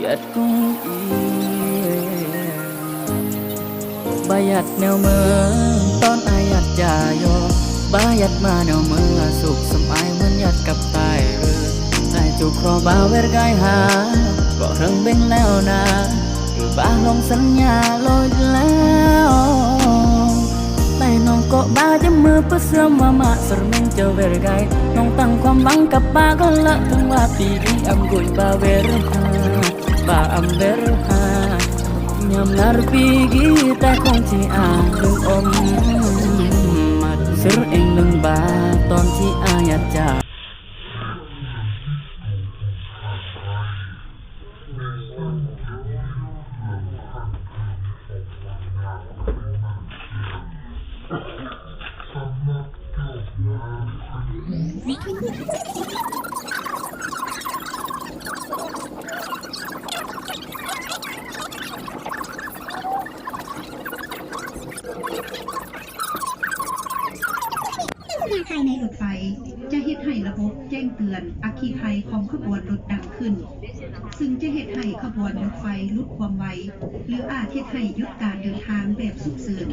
ຽດກຸງອີ ບາຢັດແນວເມືອງ ຕອນອາຍັດຈາໂຍ ບາຢັດມາແນວເມືອ ສຸກສຳອາຍເໝືອນຍັດກັບຕາຍເອີ ອາຍຈຸກຄໍບາເວດກາຍຫາ ກໍເຮິງເບັງແລ້ວນາ ຄືບາລົງສັນຍາໂລດແລ້ວ ແຕ່ນ້ອງກໍບາຈະມືປະເສື່ອມວ່າມາສະເມັງຈະເວດກາຍ ນ້ອງຕັ້ງຄວາມຫວັງກັບບາກໍລະ ເຖິງວ່າປີນີ້ອຳກຸນບາເວດຫາ Ba amber ha, nyam nar pigi ta kong ti a lung om, mat sir ing lung ba ton ti a ya ja. ພາຍໃນລົດໄຟ ຈະເຮັດໃຫ້ລະບົບແຈ້ງເຕືອນອັກຄີໄທຂອງຂະບວນລົດດັງຂຶ້ນ, ຊຶ່ງຈະເຮັດໃຫ້ຂະບວນລົດໄຟຫຼຸດຄວາມໄວ ຫຼື ອາດເຮັດໃຫ້ຢຸດການເດີນທາງແບບສຸກເສີນ.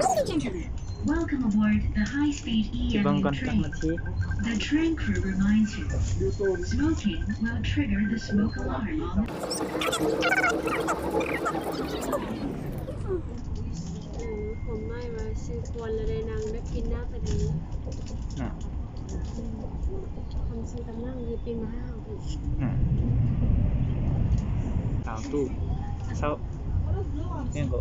Ladies and gentlemen, welcome aboard the high-speed ຊິເບິ່ງກ່ອນຈັກນາທີ. The train crew reminds you, smoking will trigger the smoke alarm on the ເອີ ຜົມໝາຍວ່າຊື້ຄວນແລ້ວໄດ້ນັ່ງແບບກິນນ້ຳກະດີ. ນະ ອືມ ຄັນຊື້ຕຳນັ່ງນີ້ປີ້ງມາຫາເຮົາອີກ. ອືມ ສາວຕູ້ ເຊົາ ແມ່ນບໍ່?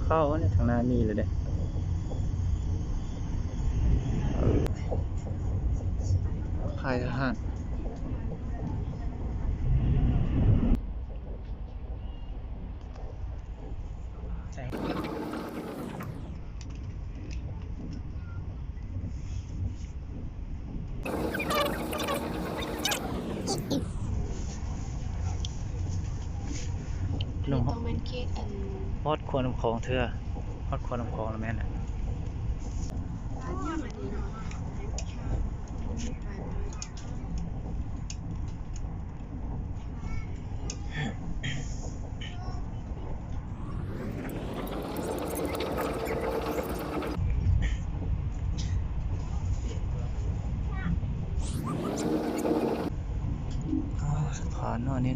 ເຂົ້າແລ້ວ ທາງໜ້າມີແລ້ວເດ້ ຄ້າຍທະຫານ. ນ້ອງ ຕ້ອງແມ່ນເຂດອັນ ຮອດຂົວນ້ຳຂອງເທື່ອ ຮອດຂົວນ້ຳຂອງແລ້ວແມ່ນແຫຼະ. ອ່າ ສະພານເນາະນີ້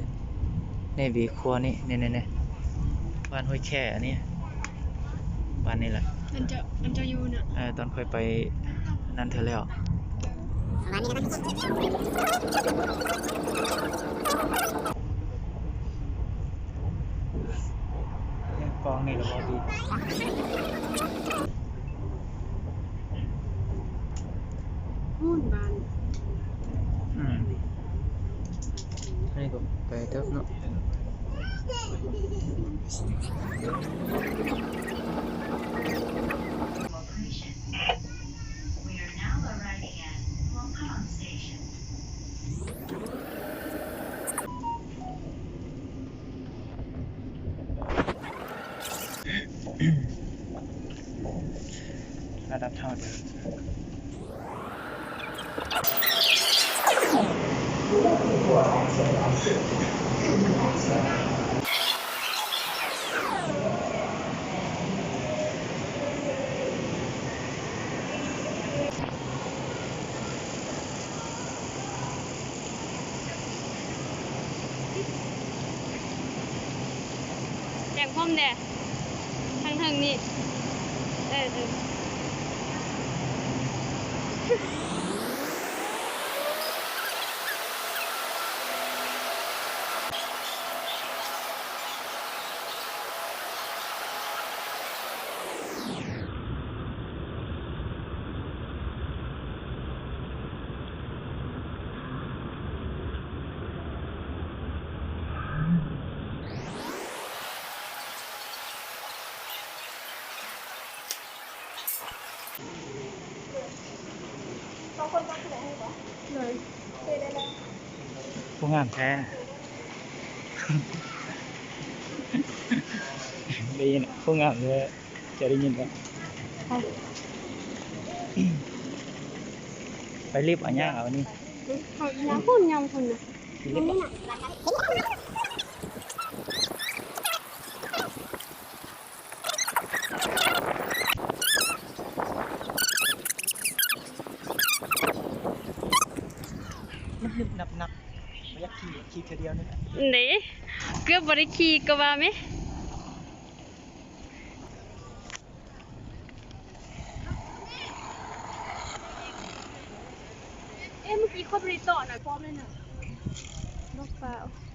ນີ້ເວຄົວນີ້ ນີ້ໆໆ ບ້ານຫ້ວຍແຂ້ ອັນນີ້ ບ້ານນີ້ແຫຼະ ອັນເຈົ້າ ອັນເຈົ້າຢູ່ນະ ເອີ ຕອນຂ້ອຍໄປນັ້ນເທື່ອແລ້ວ. ປອງນີ້ລະບໍ່ດີ ພຸ້ນບ້ານ ອືມ ອັນນີ້ກໍໄກເຕີບເນາະ. We are now arriving at Hmawkphawng Station. ລະດັບເທົ່າເດີມ. ແຕ່ງຜົມແດ່ ທາງເທິງນີ້ ເອີ ເອີ. ໂດຍ ຜູ້ງາມແທ້ ໄດ້ຍິນຜູ້ງາມເດີ ເຈົ້າໄດ້ຍິນບໍ່? ໄປ ໄປລິບເອົາຫຍັງເອົານີ້ ເອົາອີຫຍັງພຸ້ນ ຍາມພຸ້ນນະ ໄປລິບເອົາ ນຶບໆ ນັບໆ ບໍ່ຢາກຂີ່ ຂີ່ເທື່ອດຽວນີ້ແຫຼະ ເດ້ ເກືອບບໍ່ໄດ້ຂີ່ກໍວ່າແມະ ເອະ ເມື່ອກີ້ຂ້ອຍບໍ່ໄດ້ເຕາະນະ ພ້ອມເລີຍນະ ນອກຟ້າ.